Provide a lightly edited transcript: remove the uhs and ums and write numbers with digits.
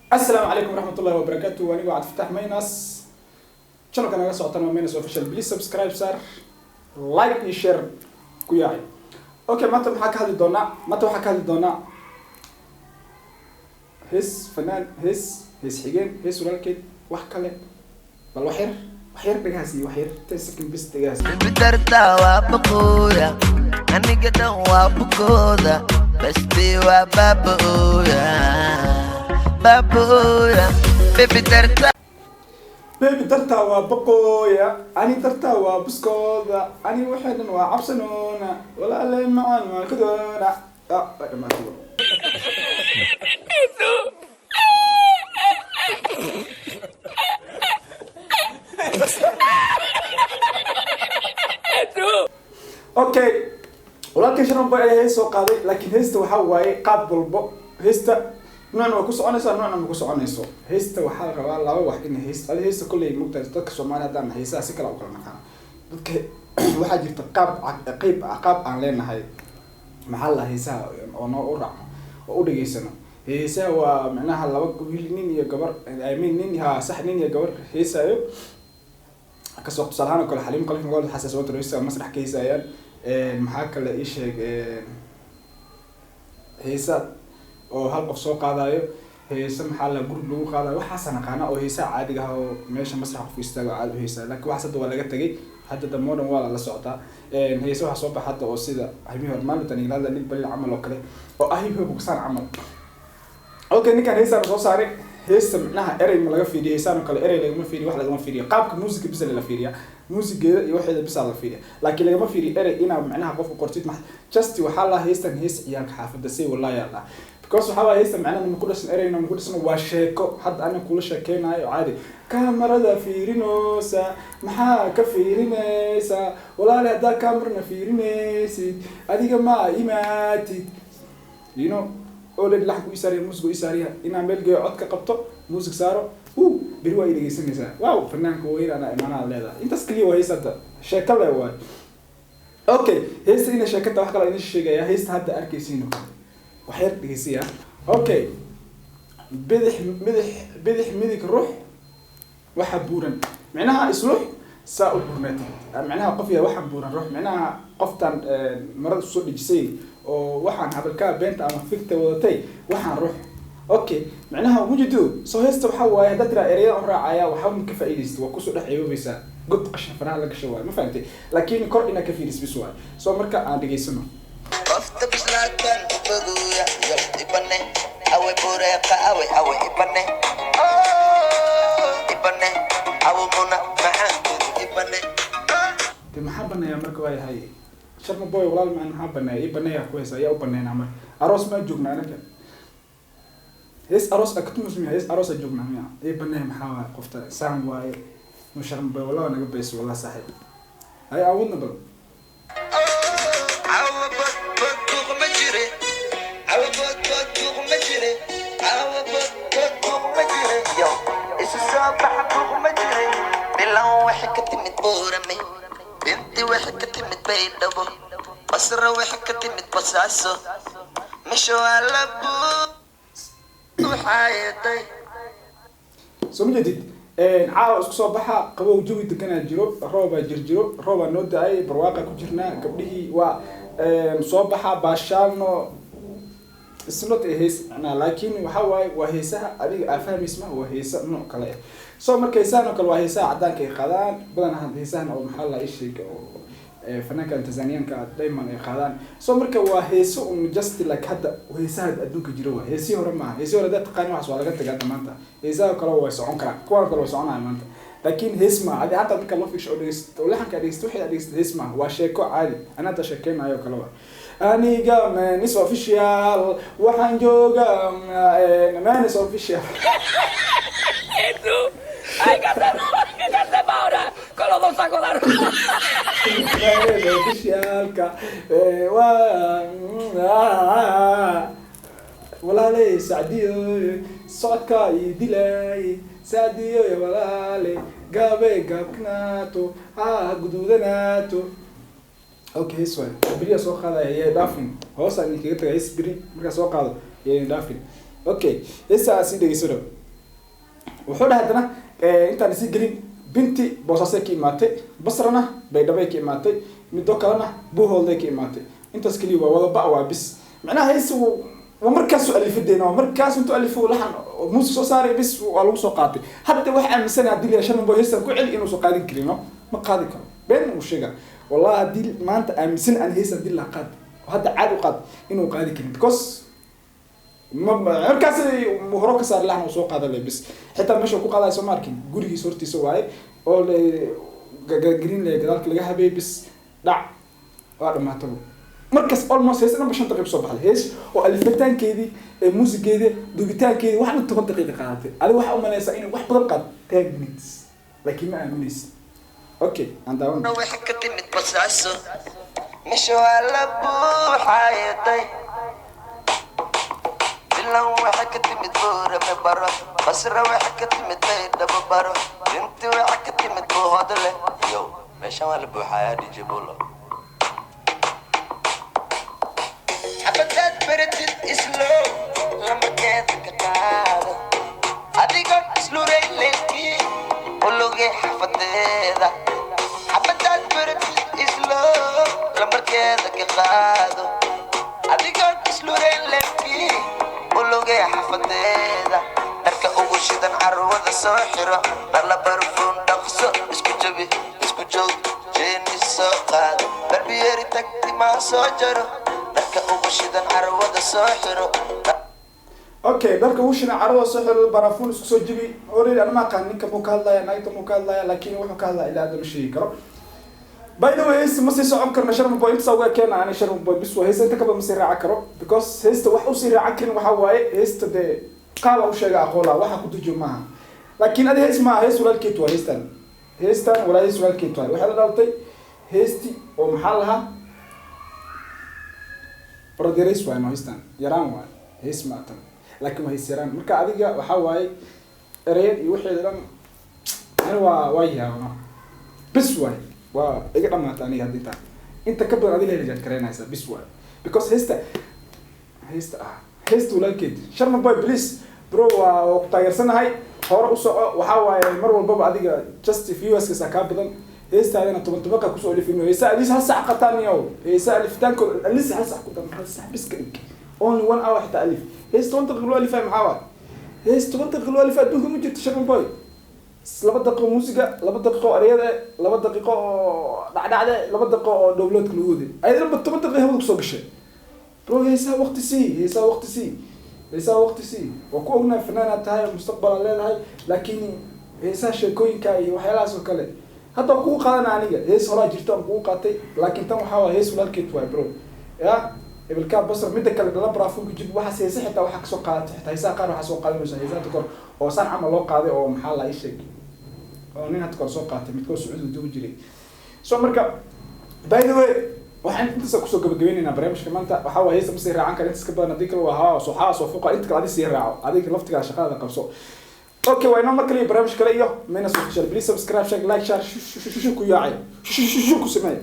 Asalaamu calaykum waraxmatullahi wabarakaatu. Anigoo Cabdifataax Maynas, channelka naga socotana waa Maynas Official. Please subscribe sar, like iyo share ku yaacay. Okay, maanta maxaa ka hadli doonaa? Maanta waxaa ka hadli doonaa hees fanaan, hees, hees xigeen, hees walaalkeed, wax kale. Bal wax yar, wax yar dhagahaas iyo wax yar, 10 second bis dhagahaas. Dartaa waa baqooya, aniga dhan waa bukooda, basti waa baaba'ooya, baaba'ooya, baby dartaa. Baby dartaa waa baqooya, ani dartaa waa buskooda, ani waxay dhan waa cabsanoona, walaale macaan waa kadoona. Ah, waa dhamaatay. Okay, walaalkay Sharma Boy ayaa hees soo qaaday, laakiin heesta waxaa waaye qaab walbo. Heesta noocna waa ku soconaysaa, noocna ma ku soconayso. Heesta waxaa la rabaa laba wax in heest adi heesta kolley mogtahay. Dadka Soomaaliya haddaan heesaha si kale u kala naqaana, dadka waxaa jirta qaab qeyb qaab aan leenahay, maxaa la heesaha oo noo u raacno oo u dhageysano. Heesaha waa micnaha laba wiil, nin iyo gabar, I mean nin, ha sax, nin iyo gabar heesaayo. Kasoo tusaale ahaan oo kale, Xaliim Qalif Magool, xasaas water heesa masrax ka heesaayaan. Maxaa kale ii sheeg, heesa oo hal qof soo qaadayo, heese maxaa la group lagu qaadayo, waxaasa naqaana oo heesaha caadiga ah oo meesha masrax qofku istaago caadi u heesaa. Laakiin waxaas hadda waa laga tegay, hadda the modern waa lala socotaa. Heese waxaa soo baxa hadda oo sida habihii hore maalintan igla hadla, Lil Balil camal oo kale oo ah hip hop kusaan camal. Okay, ninkan heesaan soo saaray, heesta micnaha erey ma laga fiiriyo. Heesaan oo kale erey lagama fiiriyo, wax lagama fiiriyo. Qaabka muusiga bisa la fiiriya, muusigeeda iyo waxeeda bisa la fiiriya, laakiin lagama fiiriyo erey inaa micnaha qofku qortid. Ma just waxaa la heestan hees ciyaalka xaafadda say wallahi yaa, because waxaa waaya heesta macnaha ma ku dhisan ereyna, ma ku dhisan. Waa sheeko hadda aniga kula sheekeynayo caadi. Kaamarada fiirinoosa, maxaa ka fiirinaysa walaali? Haddaa kaamarana fiirinaysid, adiga ma imaatid, you know already laxanku isaariya, muusigu isaariya, inaa meel geeyo, cod ka qabto, muusig saaro, beri waa i dhegeysanaysaa. Wow, fanaanka weyn anaa imaanaad leedahay. Intaas kaliya waa hees hadda sheeko le waay. Okay, heesta inay sheekata wax kale idin sheegaya. Heesta hadda arkaysiin oo kale, wax yar dhegeysaya. Okay, bidix midix, bidix midig, ruux waxa buuran, micnaha islux saa u buurneed, micnaha qof yaa waxa buuran ruux, micnaha qoftan marada usoo dhejisay oo waxaan hadalkaa beenta ama fikta wadatay, waxaan ruux. Okay, micnaha wujudu soo heesta waxaa waaye haddaad tiraa ereyada u raacaya, waxba ma ka faa'iidaysid, waa kusoo dhex ceeboobaysaa, god qashin faraha la gasho waaye, ma fahamtay? Laakiin kor inaad ka fiiris bis waaye. So marka aan dhegeysano. Qofta bislaakan baguya yo ibane awe bureeqa awe awe ibane ibane awe muna maxaan ibane. De maxaa baneeyaa marka? Waa yahay Sharma Boy, walaal macaan, maxaa baneeya? Ii baneeya ku heesa ayaa u baneynaa marka. Aroos maa joognaa anaga? Hees aroos aktumus miya? Hees aroos aa joognaa miya? Ii baneeya maxaa waaye? Qofta saan waaye mu Sharma Boy, wallah waa naga bayso, wallah saaxiib hay awoodna bal. Awa bad bad buuq ma jire, awa bad bad buuq ma jire, awa bad bad buuq ma jire, yo isu soo baxa buuq ma jire. Bilan waxay ka timid Buurame, binti waxay ka timid Baydhabo, Basra waxay ka timid Basaaso, mesha waa la buuxaayaday. Soo ma jeedid? Caawa isku soo baxa, qabow, jawi deganaa jiro, roobaa jir jiro, roobaa noo da-ay, barwaaqa ku jirnaa, gabdhihii waa soo baxa baashaalno. It's not a hees macnaha, laakiin waxa waaye waa heesaha adiga aa fahmaysa, ma waa heesa nooc kale ah. So marka heesahan oo kale waa heesaha caddaanka ay qaadaan badanaa, heesahan oo maxaa la ii sheega oo fanaanka Tanzanianka Diamond ay qaadaan. So marka waa heeso un just like hadda heesaha adduunka jiro waa heesihii hore maaha. Heesihii hore haddaad taqaani, waxaas waa laga tagaa hadda maanta. Heesaha kale way socon karaan, kuwan kale way soconaya maanta, laakiin hees maaha. Adi hadda marka loo fiirsho oo dhegeysato oo laxanka dhegeysato, waxay dhegeysato, hees maaha, waa sheeko caadi. Ana hadda sheekeynayo kale waa aniga Manis Official, waxaan joogaa Manis Official. Hay que hacerlo, ¿qué hacemos ahora? Con los dos sacos de arroz. Manis Officialka waa walaale Sacdiyo, socodka ii dilay Sacdiyo, walaale gaabe gaabkanaato ha guduudanaato. Okay, hees waay, beriyaa soo qaadaya, yay dhaafin, hoosaan idinkaga tagay. Hees beri markaa soo qaado, yay dhaafin. Okay, heesa aan sii dhegeysano. Wuxuu dhahay haddana, intaan isii gelin, Binti Boosaasay ka imaatay, Basrana Baydhabay ka imaatay, midoo kalena Buuhoolday ka imaatay. Intaas keliya waa wada ba waa bis. Macnaha hees waa markaasuu alifadeena, waa markaas intuu alifo laxan muusig soo saaray, bis waa lagu soo qaatay. Hadda waxa aaminsanahay haddii la Sharma Boy heestan ku celi inuusan qaadin karin. No, ma qaadi karo, been uu sheega wallahi. Haddii maanta aaminsan aan heestan haddii la qaad hadda caadi u qaad inuu qaadi karin, because markaas horo ka saar laxan uu soo qaada le bis. Xitaa meesha ku qaadayo soo ma arkin, gurigiisa hortiisa waaye oo le green le gadaalka laga habeeyey, bis dhac waa dhamaataba. Markaas almost hees dhanba 5 daqiiqo soo baxday, hees oo alifitaankeedii, muusigeedii, duubitaankeedii wax dhan 10 daqiiqa qaadatay. Adiga waxaa umalaysaa inay wax badan qaad 10 minutes, laakiin ma aaminaysid. Okay, aan daawan. Waxay ka timid Basaaso, meesha waa la buuxayaday. Bilan waxay ka timid Buurame baro, Basra waxay ka timid Baydhabo baro, Binti waxay ka timid Buuhodle. Yo, meeshan waa la buuxayaa. DJ Bulo, xabadaad baratid islow lambarkeeda ka qaado, adigoon isluray leelkii ulugay xafadeeda. Xabadaad baratid islow lambarkeeda ka qaado, adigoon isluray leelkii ulugay xafadeeda. Dharka ugu shidan carwada soo xiro, dhalla barfuun dhaqso, isku jabi, isku joog, jeeni soo qaado, barbiyeri tagtimaa soo jaro. Dharka ugu shidan carwada soo xiro. Okay, dharka ugu shidan carwada soo xiro, barafuun isku soo jibi. Already anama aqaan ninka muu ka hadlaya, naagta muu ka hadlaya, laakiin wuxuu ka hadlaya ilaa hadda ma sheegi karo. By the way, heesta ma sii socon karno. Sharma Boy intaas uga keena ani. Sharma Boy bis waa heesta, inta ka badan ma sii raacan karo, because heesta wax usii raacan karin waxaa waaye heesta dee qaaba u sheega aqoola waxa ku dujo maaha. Laakiin adi hees maaha, hees walaalkeed waa heestan. Heestan walaa hees walaalkeed waay, waxay la dhalatay heesti oo maxaa lahaa brotherace waay. No, heestan yaraan waay, hees ma atan, laakiin waa hees yaraan. Marka adiga waxaa waaye ereyad iyo wixii dhan ani waa yaabno, bis waay, waa iga dhamaata aniga. Hadda inta ka badan adiga la kareynaysaa, bis waay, because heesta ah heesta walaalkeed. Sharma Boy, please bro, waa ku taageersanahay, hore u soco. Waxaa waaye mar walbaba adiga just viewerskiisa kaa badan, heestaadana toban tobanka kusoo alifino. Heesa at least hal sac qataan yo, heesa alifitaankooda at least hal sac ku dan, hal sac bis ka dhig, only one hour xitaa alif. Hees 10 daqiiq loo alifay maxaa waay? Hees 10 daqiiq loo alifay adduunka ma jirto, Sharma Boy. 2 daqiiqo muusiga, 2 daqiiqo ereyada, 2 daqiiqo oo dhacdhacda, 2 daqiiqo oo downloadka lagu waday, ayadana 10 daqiiqo hawada kusoo gashay. Bro, heesaha waqti sii, heesaha waqti sii, heesaha waqti sii. Waa ku ognahay fanaanaad tahay, mustaqbal aad leedahay, laakiin heesaha sheekooyinka iyo waxyaalahaas oo kale hadda waan kugu qaadana. Aniga hees horaa jirta aan kugu qaatay, laakiin tan waxaa waay hees walaalkeed waay bro. Ya ebilkaa Basra, midda kale dhala barafunka jib waxaas heese xitaa waxaa kasoo qaadatay, xitaa heesaha qaar waxaa soo qaadanaysa heesaha hadda kor oo saan camal loo qaaday oo maxaa la ii sheeg oo nin hadda kor soo qaatay midkood Sacuudiga joogi jiray. So marka, by the way, waxaan intaas kusoo gabagabeynaynaa barnaamijka maanta. Waxaa waaye heesta ma sii raacan kara intaas ka badan, haddii kale waa haa soo xaa soo fuqa inta kale adi sii raaco, adiga laftigaa shaqada qabso. Okay, waa inoo mar kale iyo barnaamij kale iyo Minas Official. Please subscribe, share, like, share, shu ku yaacay, shu ku sameey.